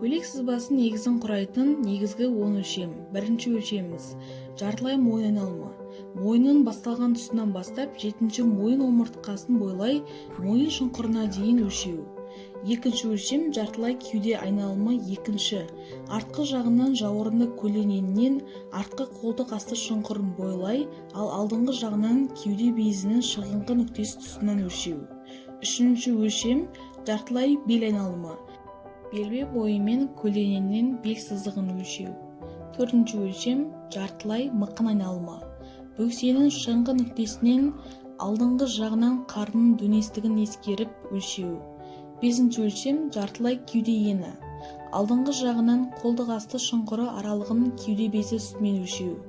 Көйлек сызбасының негізін құрайтын негізгі 10 өлшем. Бірінші өлшеміміз – жартылай мойын айналымы. Мойынның басталған тұсынан бастап жетінші мойын омыртқасын бойлай мойын шұңқырына дейін өлшеу. Екінші өлшем – жартылай кеуде айналымы. Екінші артқы жағынан жауырыны көлденеңінен артқы қолтық асты шұңқырын бойлай, ал алдыңғы жағынан кеуде безінің шығыңқы нүктесі тұсынан өлшеу. Үшінші өлшем – жартылай бел айналымы. Белбеу бойымен көлденеңінен бел сызығын өлшеу. Төртінші өлшем – жартылай мықын айналымы. Бөксенің шығыңқы нүктесінен алдыңғы жағынан қарынның дөңестігін ескеріп өлшеу. Бесінші өлшем – жартылай кеуде ені. Алдыңғы жағынан қолтық асты шұңқыры аралығын кеуде безі үстімен өлшеу.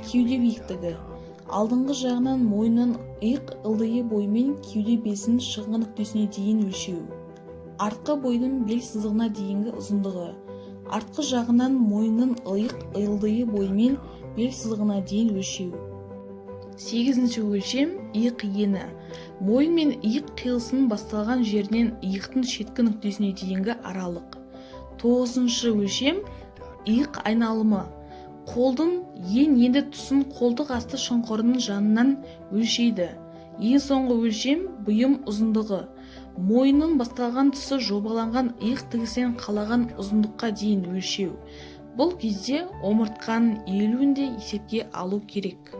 Кеуде биіктігі. Алдыңғы жағынан мойынның иық ылдиы бойымен кеуде безінің шығыңқы нүктесіне дейін өлшеу. Артқы бойдың бел сызығына дейінгі ұзындығы. Артқы жағынан мойынның иық ылдиы бойымен бел сызығына дейін өлшеу. Сегізінші өлшем – иық ені. Мойын мен иық қиылысының басталған жерінен иықтың шеткі нүктесіне дейінгі аралық. Тоғызыншы өлшем – иық айналымы. Қолдың ең енді тұсын қолтық асты шұңқырының жанынан өлшейді. Ең соңғы өлшем – бұйым ұзындығы. Мойынның басталған тұсы жобаланған иық тігісінен қалаған ұзындыққа дейін өлшеу. Бұл кезде омыртқаның иілуін де есепке алу керек.